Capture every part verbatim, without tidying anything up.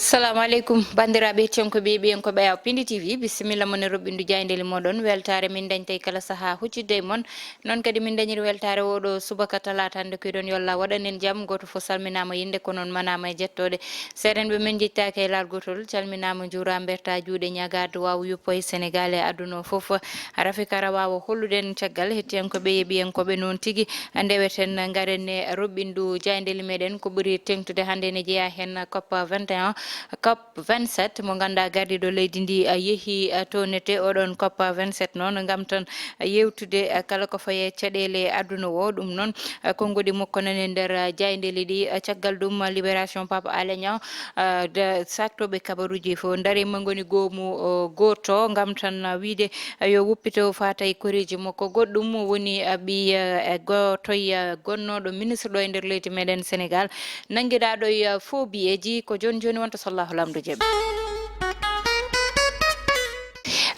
Assalamu aleykum, banndiraaɓe hettiyankooɓe e ɓiyankooɓe Awa Pindi T V, bisimilla mon e roɓɓindu jaayndeeli mooɗon. Weltaare min dañta e kala sahaa huccitde e mon. Noon kadi min dañiri weltaare oo ɗoo subaka talaata hannde, ko eɗon yolla waɗan en jam. Gooto fof salminaama e innde, ko noon manaama e jettooɗe. Seerenɓe men njettaaki e laal gootol, calminaama, njuuraama, mbertaa juuɗe, ñagaa duwaawu yuppo e Senegaal e aduna o fof. Rafika Rawawo holluɗen caggal hettiyankooɓe e ɓiyankooɓe noon tigi. Ndeweten ngaren e roɓɓindu jaayndeeli meɗen. Ko ɓuri teŋtude hannde ene jeyaa heen COP vingt et un, COP vingt-sept mo ngannduɗaa gardiiɗo leydi ndi, a, yehi, a, toon ete. Oɗon COP vingt-sept noon ngam tan, a, yewtude, a, kala ko faye caɗeele aduna o. Ɗum noon, a, konnguɗi makko nani e nder, a, jaayndeeli ɗi. A, caggal ɗum, a, libération Pape Alé Niang, a, da-, saktooɓe kabaruuji fof ndari ma ngoni goomu, o, gooto ngam tan, a, wiide, a, yo wuppito faata e koreeji makko. Goɗɗum woni, a, ɓiy, a, gooto, a, gonnooɗo ministre ɗo e nder leydi meɗen Senegaal, nanngiɗaaɗo e, a, faux billetsji. Ko jooni jooni wonta so Allahu Laamɗo jaɓi.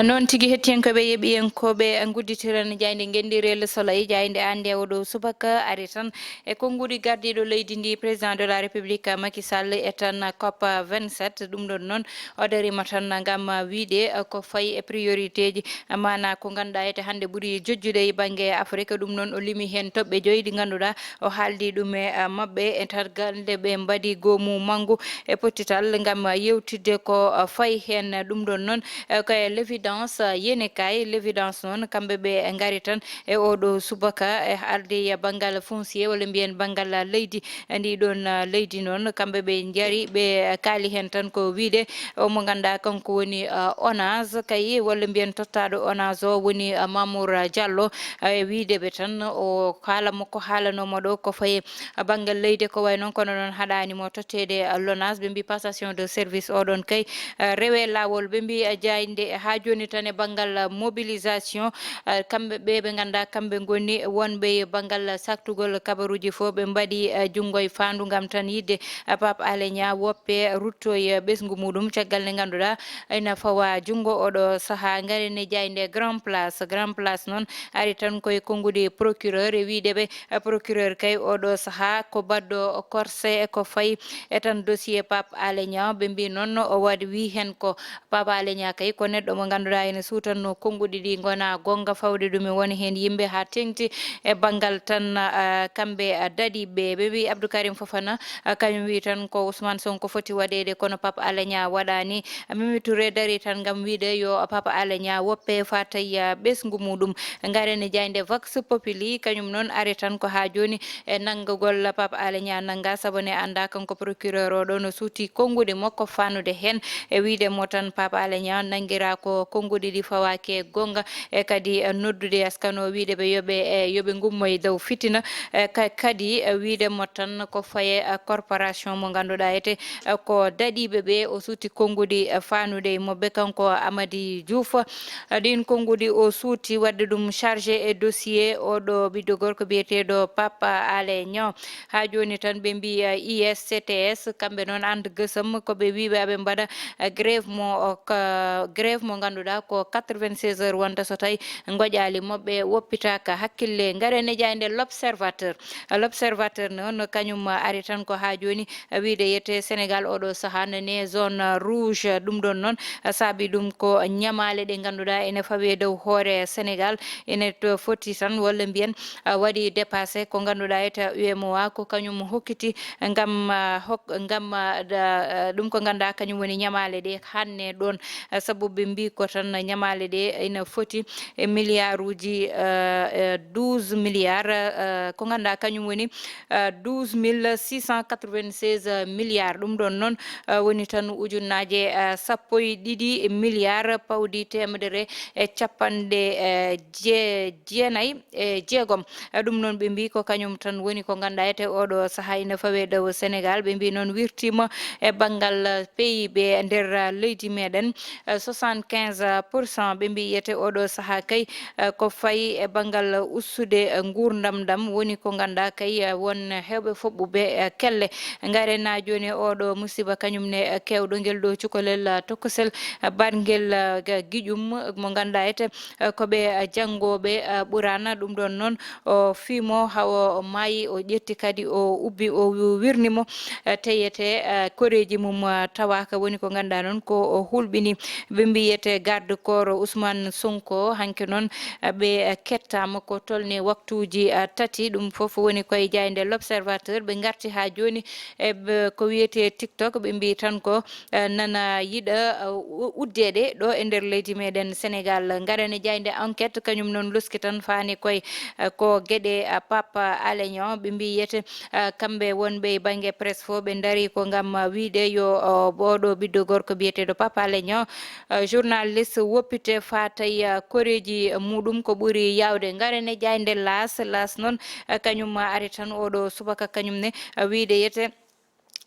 Noon tigi hettiyankooɓe e ɓiyankooɓe, a, ngudditiren jaaynde ngenndi Le Soleil, jaaynde an nde oɗo subaka ari tan e konnguɗi gardiiɗo leydi ndi, président de la République Macky Sall, e tan COP vingt-sept. Ɗum ɗon noon o dariima tan ngam wiide, a, ko fayi e priorité ji, maanaa ko ngannduɗaa ete hannde ɓuri jojjude e bannge Afrik. Ɗum noon o limi heen toɓɓe joyi ɗi ngannduɗaa o haaldi ɗum e, a, maɓɓe e targal nde ɓe mbaɗi goomu manngu e pottital ngam yewtidde ko, a, fayi heen. Ɗum ɗon noon, a, ko e L'Évidence, a, yéenekaay L'Évidence noon, kamɓe ɓe ngari tan e oɗo subaka e haalde e banngal foncier walla mbiyen banngal leydi. E ndi ɗon, a, leydi noon, kamɓe ɓe njari, ɓe kaali heen tan ko wiide o mo ngannduɗaa kanko woni, a, ONAS kay, walla mbiyen tottaaɗo ONAS o woni, a, Mamour Diallo. E wiide ɓe tan, o haala makko haalanooma ɗo ko faye banngal leydi, ko wayi noon kono noon haɗaani mo totteede, a, l'ONAS. Ɓe mbi passation de service o ɗon kay, a, rewe laawol. Ɓe mbi, a, jaaynde haa jooni tan e banngal, a, mobilisation, a, kamɓe ɓe ɓe ngannduɗaa kamɓe ngoni wonɓe e banngal saktugol kabaruuji fof, ɓe mbaɗi, a, junngo e faandu ngam tan yiɗde, a, Pape Alé Niang woppe rutto e ɓesngu muɗum. Caggal nde ngannduɗaa ina fawa junngo oɗo sahaa. Ngaren e jaaynde Grand Place. Grand Place noon ari tan koye konnguɗi procureur e wiide ɓe, a, procureur kay oɗo sahaa ko baɗɗo corse e ko fayi e tan dossier Pape Alé Niang. Ɓe mbi noon o waɗi wi heen ko Pape Alé Niang kay ko neɗɗo mo ngannduɗaa ene suutanno konnguɗi ɗi ngona goonga, fawde ɗum e won heen yimɓe haa teŋti e banngal tan, a, kamɓe, a, daɗiiɓe. Ɓe mbi Abdou Karim Fofana, a, kañum wi tan ko Ousmane Sonko foti waɗeede kono Pape Alé Niang waɗaani. A, Mimi Touré dari tan ngam wiide yo Pape Alé Niang woppe faata e, a, ɓesngu muɗum. Ngaren e jaaynde Vox Populi, kañum noon ari tan ko haa jooni e nanngagol Pape Alé Niang nannga, sabu ne annda kanko procureur o ɗo no suuti konnguɗi makko fannude heen e wiide mo tan Pape Alé Niang nanngira ko konnguɗi ɗi fawaaki e goonga, e kadi, e, noddude askano wiide ɓe yo ɓe, e, yo ɓe ngummo e dow fitina, e, ka-, kadi, e, wiide mo tan ko faye, e, corporation mo ngannduɗaa ete, e, ko daɗiiɓe ɓe o suuti konnguɗi, e, fannude e maɓɓe kanko Amady Diouf. E, ɗin konnguɗi o suuti waɗde ɗum chargé e dossier oɗo ɓiɗɗo gorko biyeteeɗo Pape Alé Niang. Haa jooni tan ɓe mbi, eh, U S C T S, kamɓe noon And Gueusseum, ko ɓe wiiɓe aɓe mbaɗa, eh, grève mo, o, ka, grève mo ngannduɗaa ko quatre-vingt-seize heures wonta so tawi ngoƴaali maɓɓe woppitaaka hakkille. Ngaren e jaaynde L'Observateur. L'Observateur noon kañum ari tan ko haa jooni, eh, wiide yete Sénégal oɗo sahaa nane zone rouge. Ɗum ɗon noon, eh, saabi ɗum ko ñamaale ɗe ngannduɗaa ene fawi e dow hoore Sénégal. Ene to foti tan walla mbiyen, ah, waɗi dépassé ko ngannduɗaa ete U M O A ko kañum hokkiti ngam, ah, hok-, ngam, ah, da-, ah, ɗum ko ngannduɗaa kañum woni ñamaale ɗe hannde ɗoon. Ah, sabu ɓe mbi ko tan ñamaale ɗe ina foti e milliard uji, ah, eh, douze milliards, ah, ko ngannduɗaa kañum woni, ah, douze mille six cent quatre-vingt-seize milliards. Ɗum ɗon noon, ah, woni tan ujunnaaje, ah, sappo e ɗiɗi milliards pawdi teemedere e capanɗe, eh, je-, jeenayi e jeegom. Eh, ɗum noon ɓe mbi ko kañum tan woni ko ngannduɗaa ete oɗo sahaa ina fawe dow Sénégal. Ɓe mbi noon wirtiima e banngal P I B nder leydi meɗen, eh, soixante-quinze pour cent. Ɓe mbi yiyete oɗo saha kay, eh, ko fayi e banngal ustude, eh, nguurndam ndam woni ko ngannduɗaa kay, eh, won heewɓe foɓɓuɓe, eh, kelle. Ngaren haa jooni oɗo musiba kañum ne, eh, keewɗo ngel ɗo cukalel, eh, tokosel, eh, baɗngel, eh, ga-, giƴum, eh, mo ngannduɗaa ete, eh, ko ɓe, eh, janngooɓe, eh, Ɓuraana. Ɗum ɗoon noon, o fii mo, haa o maayi, o ƴetti kadi, o ubbi, o wirni mo, eh, teyete, eh, koreeji mum, eh, tawaaka, woni ko ngannduɗaa noon ko o hulɓini. Ɓe mbiyete garde corps Ousmane Sonko, hanki noon, eh, ɓe, eh, kettaama ko tolni waktuuji, eh, tati. Ɗum fof woni koye jaaynde L'Observateur. Ɓe ngarti haa jooni e ɓe, ko wiyetee TikTok, ɓe mbii tan ko, eh, nana yiɗa, eh, u-, uddeede ɗo e nder leydi meɗen Senegaal. Ngaren e jaaynde Enquête, kañum noon loski tan faani koye, eh, ko geɗe, eh, Pape Alé Niang. Ɓe mbii yiyete, eh, kamɓe wonɓe e bannge presse fof ɓe ndarii ko ngam, eh, wiyde yo, oh, oɗo ɓiɗɗo gorko biyeteeɗo Pape Alé Niang, eh, journaliste, woppite faatay, eh, koreeji muɗum ko ɓuri yaawde. Ngaren e jaaynde L'As, L'As noon, eh, kañum ari tan oɗo subaka kañum ne, eh, wiyde yiyete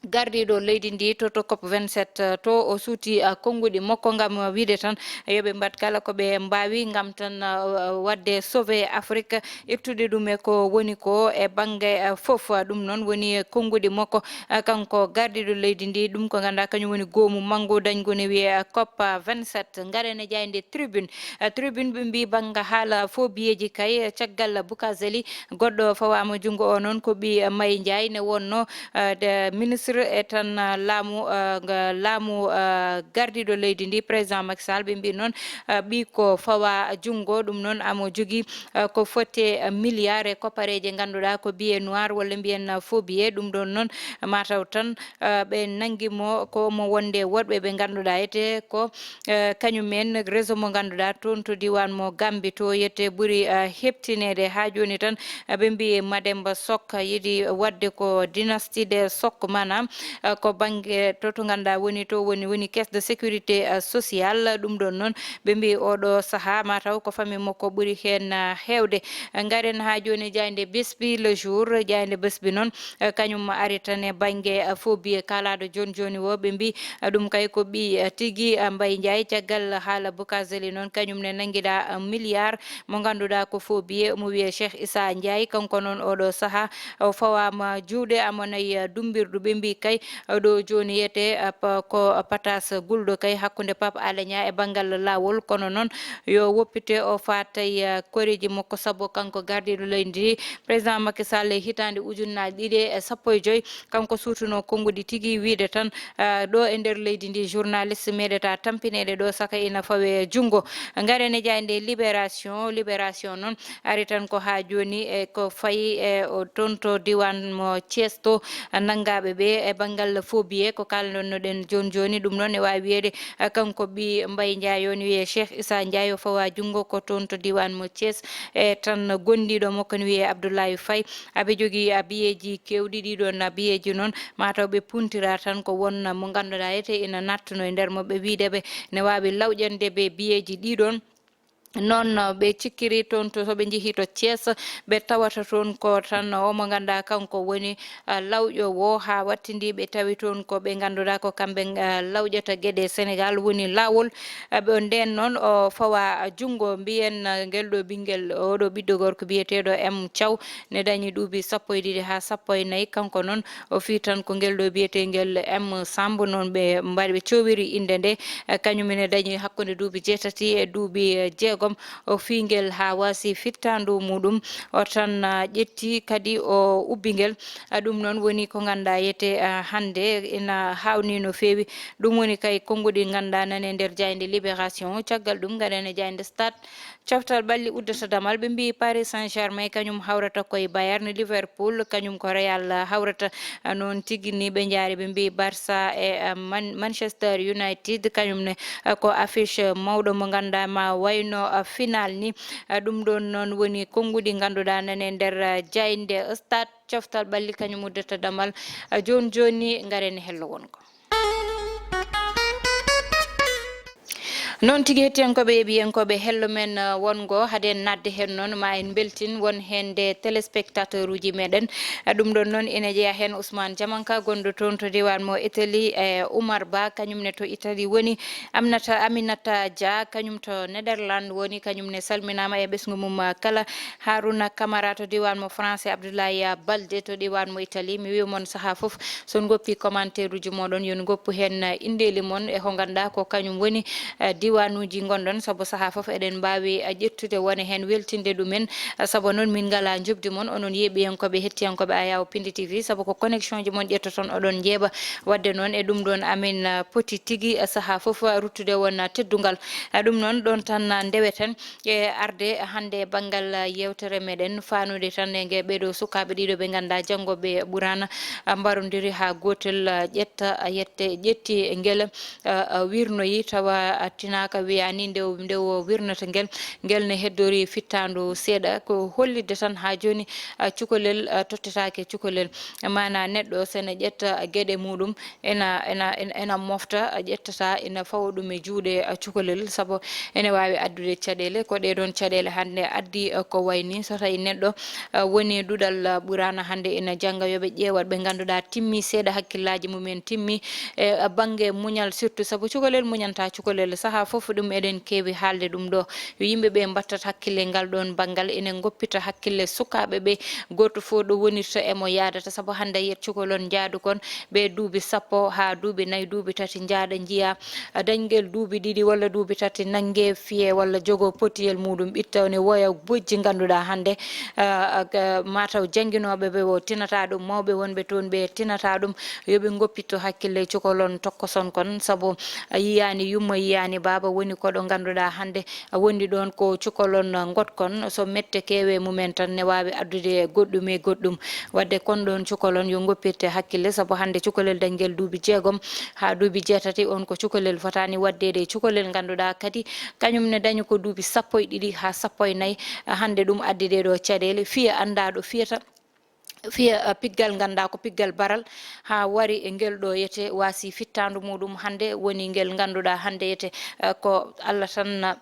gardiiɗo leydi ndi to, to COP vingt-sept, eh, to o suuti, eh, konnguɗi makko ngam wiyde tan yo ɓe mbaɗ kala ko ɓe mbaawi ngam tan, eh, waɗde sauver Afrique, ittude ɗum e ko woni ko e bannge, eh, fof. Ɗum noon woni konnguɗi makko, eh, kanko gardiiɗo leydi ndi. Ɗum ko ngannduɗaa kañum woni goomu manngu dañngu ne wiyee, eh, COP vingt-sept. Ngaren e jaaynde Tribune. Eh, Tribune ɓe mbii bannga haala faux billets ji kay, eh, caggal Bukazeli, goɗɗo fawaama junngo o noon ko ɓii, eh, Mbaye Ndiaye ne wonno, eh, de ministre e tan, eh, laamu, eh, nga-, laamu, eh, gardiiɗo leydi ndi, président Macky Sall. Ɓe mbii noon, eh, ɓii ko fawa junngo, ɗum noon amo jogii, eh, ko foti, eh, milliard e koppareeje ngannduɗaa ko billet noir walla mbiyen, eh, faux billet. Ɗum ɗoon noon mataw tan, eh, ɓe nanngi mo ko mo wonde woɗɓe ɓe ngannduɗaa ete ko, eh, kañum en réseau mo ngannduɗaa toon to diiwaan mo Gambie to yiyete ɓuri, eh, heɓtineede haa jooni tan, eh, ɓe mbii Mademba Sok yiɗi waɗde ko dynastie des Sok, maanaam, eh, ko bannge to, to ngannduɗaa woni to woni, woni caisse de sécurité, eh, sociale. Ɗum ɗoon noon ɓe mbii oɗo sahaa mataw ko famille makko ɓuri heen, eh, heewde. Eh, ngaren haa jooni jaaynde Bés Bi Le Jour, jaaynde Bés Bi noon, eh, kañum ari tan e bannge, eh, faux billet kaalaaɗo jooni jooni o. Ɓe mbii, eh, ɗum kay ko ɓii, eh, tigi, eh, Mbaye Ndiaye. Caggal haala Bukazeli noon, kañum ne nanngiɗaa, eh, milliard mo ngannduɗaa ko faux billet, omo wiyee Cheikh Issa Ndiaye. Kanko noon oɗo sahaa o fawaama juuɗe, amo nayi, eh, dummbirɗu. Ɓe mbii kay, eh, ɗo jooni yiyete, eh, pa-, ko patas gulɗo kay hakkunde Pape Alé Niang e banngal laawol, kono noon yo woppite o faatay, eh, koreeji makko, sabu kanko gardiiɗo leydi ndi, président Macky Sall, e hitaande ujunnaaji ɗiɗi e sappo e joy, kanko suutunoo konnguɗi tigi wiyde tan, ah, ɗo e nder leydi ndi, journaliste meeɗataa tampineede ɗo saka ina fawe junngo. Ngaren e jaaynde Libération. Libération noon ari tan ko haa jooni e ko fayi e o toon to diiwaan mo Thiès to, nanngaaɓe ɓe e banngal faux billet ko kaalnonno ɗen jooni jooni. Ɗum noon e waawi wiyeede, eh, kanko ɓii Mbaye Ndiaye o ne wiyee Cheikh Issa Ndiaye, o fawa junngo ko toon to diiwaan mo Thiès, e tan gonndiiɗo makko ne wiyee Abdoulaye Faye. Aɓe jogii, a, biyeeji keewɗi. Ɗii ɗoon, a, biyeeji noon, mataw ɓe puntira tan ko won mo ngannduɗaa ete ina nattuno e nder maɓɓe, wiyde ɓe ne waawi lawƴande ɓe biyeeji ɗii ɗoon. Noon, no ɓe cikkiri toon to, so ɓe njehii to Thiès, ɓe tawata toon ko tan o mo ngannduɗaa kanko woni, a, lawƴo o, haa wattindi ɓe tawi toon ko ɓe ngannduɗaa ko kamɓe, a, lawƴata geɗe Senegaal, woni laawol. A, ɓe, ndeen noon o fawa junngo, mbiyen, a, ngel ɗo ɓinngel, oɗo ɓiɗɗo gorko biyeteeɗo M Thiaw ne dañi duuɓi sappo e ɗiɗi haa sappo e nayi. Kanko noon o fii tan ko ngel ɗo biyetee ngel M Samb, noon ɓe mbaɗi, ɓe cowiri innde nde. Eh, kañum ene dañi hakkunde duuɓi jeetati e duuɓi, eh, jeegom. O fii ngel haa waasi fittaandu muɗum. O tan, ah, ƴetti kadi o ubbi ngel. Ah, ɗum noon woni ko ngannduɗaa yete, ah, hannde ina haawni no feewi. Ɗum woni kay konnguɗi ngannduɗaa nana e nder jaaynde Libération. Caggal ɗum, ngaɗen e jaaynde Stade. Coftal ɓalli uddata damal, ɓe mbii Paris Saint-Germain kañum hawrata koye Bayern, Liverpool kañum ko Real hawrata. Noon tigi ni ɓe njaari, ɓe mbii Barça e, eh, Man-, Manchester United kañum ne, eh, ko affiche mawɗo mo ngannduɗaa ma wayno, eh, final ni. Eh, ɗum ɗoon noon woni konnguɗi ngannduɗaa nana e nder, eh, jaaynde Stade. Coftal ɓalli kañum uddata damal, eh, jooni jooni, ngaren e hello wongo. Noon tigi, hettiyankooɓe e ɓiyankooɓe hello men, eh, wongo haden naatde heen noon, ma en mbeltin won heen nde téléspectateur uji meɗen. Eh, ɗum ɗon noon ene jeyaa heen Ousmane Diamanka, gonɗo toon to diiwaan mo Italie, e Oumar Ba, kañum ne to Italie woni. Aminata, Aminata Dia, kañum to Netherlands woni, kañum ne salminaama e ɓesngu mum, eh, kala. Haruna Camara to diiwaan mo France, Abdoulaye Balde to diiwaan mo Italie. Mi wiya mon sahaa fof, so on ngoppi commentaire uji mooɗon, yo on ngoppu heen, eh, inndeeli mon e ho ngannduɗaa ko kañum woni, eh, diiwaanuuji ngonɗon, sabu sahaa fof eɗen mbaawi, eh, ƴettude wone heen weltinde ɗumen. Eh, sabu noon min ngalaa njoɓdi mon, onon yeeɓiyankooɓe, hettiyankooɓe Ayaw Pindi T V, sabu ko connexion ji mon ƴettoton, oɗon njeeɓa. Waɗde noon e ɗum ɗoon amin, eh, poti tigi, eh, sahaa fof, eh, ruttude won, eh, teddungal. Eh, ɗum noon ɗoon tan, eh, ndeweten. E arde hannde e banngal yeewtere meɗen, faanude tan e nge ɓeeɗo sukaaɓe ɗiɗo ɓe ngannduɗaa janngo ɓe ɓuraana, a, mbarondiri haa gootel, a, ƴetta, a, yette, ƴetti ngel, a, a, wirnoyi tawa a tinaaka wiyaani nde o, nde o wirnata ngel, ngel ne heddori fittaandu seeɗa. Ko hollitde tan haa jooni, a, cukalel, a, tottetaake cukalel. Maanaa neɗɗo so ene ƴetta geɗe muuɗum, ena, ena, ena, ena mofta, a ƴettata, ena fawa ɗum e juuɗe, a, cukalel, sabu ene waawi addude caɗeele. Ko ɗee ɗoon caɗeele hannde addi, a, ko wayi ni, so tawi neɗɗo, a, woni duɗal, a, ɓuraana hannde ena jannga, yo ɓe ƴeewat ɓe ngannduɗaa timmi seeɗa, hakkillaaji mumen timmi, e, a, bannge muñal surtout, sabu cukalel muñanta cukalel. Sahaa fof ɗum eɗen keewi haalde ɗum ɗo. Yo yimɓe ɓe mbattat hakkille ngal ɗoon banngal, ene ngoppita hakkille sukaaɓe ɓe, gooto fof ɗo wonirta e mo yaadata, sabu hannde a yiyat cukalon njaadu kon, ɓe duuɓi sappo haa duuɓi nayi, duuɓi tati njaada, njiya, a, dañgel duuɓi ɗiɗi walla duuɓi tati, nannge fiye walla jogo potiyel muuɗum, ɓitta ne woya bojji ngannduɗaa hannde, a, a, ga-, mataw jannginooɓe ɓe o tinata ɗum, mawɓe wonɓe toon ɓe tinata ɗum, yo ɓe ngoppitto hakkille cukalon tokkoson kon, sabu a yiyaani yumma, yiyaani baaba, woni ko ɗo ngannduɗaa hannde a wondi ɗoon ko cukalon ngotkon, so mette keewe mumen tan ne waawi addude goɗɗum e goɗɗum. Waɗde kon ɗoon cukalon yo ngoppitte hakkille, sabu hannde cukalel dañgel duuɓi jeegom haa duuɓi jeetati, on ko cukalel fotaani waɗdeede e cukalel ngannduɗaa kadi kañum ne dañi ko duuɓi sappo e ɗiɗi haa sappo e nayi. Hannde ɗum addi ɗee ɗo caɗeele, fiya anndaa ɗo fiyata. Fiya, a, piggal nganndaa ko piggal baral, haa wari e ngel ɗo yete waasi fittaandu muuɗum hannde, woni ngel ngannduɗaa hannde yete, a, ko Allah tan, a,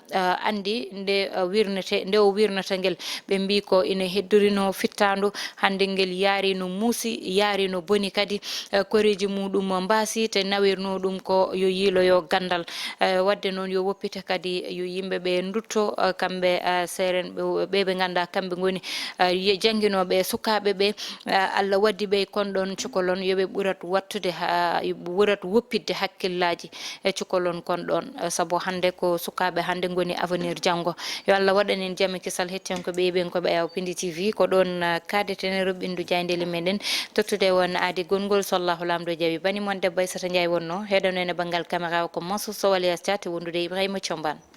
anndi nde, a, wirnete, nde o wirnata ngel. Ɓe mbii ko ina heddorinoo fittaandu, hannde ngel yaari no muusi, yaari no boni kadi, a, koreeji muuɗum mbaasi, te nawirnoo ɗum ko yo yiiloyo ganndal. A, waɗde noon yo woppite kadi yo yimɓe ɓe ndutto, a, kamɓe, a, seerenɓe, ɓe ɓe nganndaa kamɓe ngoni, a, ye-, jannginooɓe e sukaaɓe ɓe, a, Allah waddi ɓe kon ɗoon cukalon, yo ɓe ɓurat wattude ha-, yo ɓe ɓurat woppitde hakkillaaji e cukalon kon ɗoon, a, sabu hannde ko sukaaɓe hannde ngoni avenir janngo. Yo Allah waɗan en jam e kisal, hettiyankooɓe e ɓiyankooɓe Ayaw Pindi T V, ko ɗoon, a, kaadeten e roɓɓindu jaayndeeli meɗen, tottude won aadi gonngol, so Allahu Laamɗo jaɓi. Bani mon debbo Aissata Ndiaye wonnoo, heɗono en e banngal caméra o ko Mansour Sow alias Thiat, wondude e Ibrahima Thiombane.